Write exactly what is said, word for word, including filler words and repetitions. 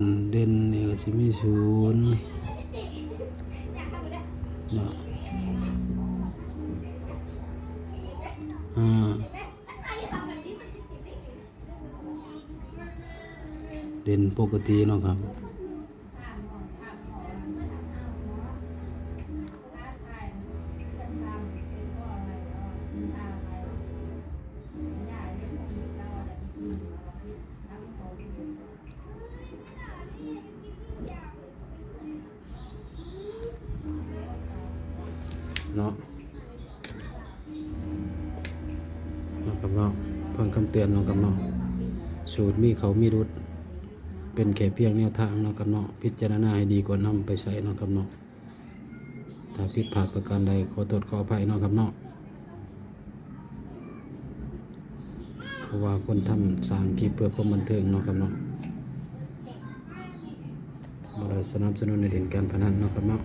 เด่นนี่ก็สิมีศูนย์เนาะ อ่า เด่นปกติเนาะครับ เนาะ เนาะครับเนาะ ฟังคำเตือนเนาะครับเนาะ สูตรมีเข้ามีหลุด เป็นแค่เพียงแนวทางเนาะครับเนาะ พิจารณาให้ดีก่อนนำไปใช้เนาะครับเนาะ ถ้าผิดพลาดประการใดขอโทษขออภัยเนาะครับเนาะ เพราะว่าคนทำสร้างคลิปเพื่อความบันเทิงเนาะครับเนาะ บ่ได้สนับสนุนให้เล่นการพนันเนาะครับเนาะ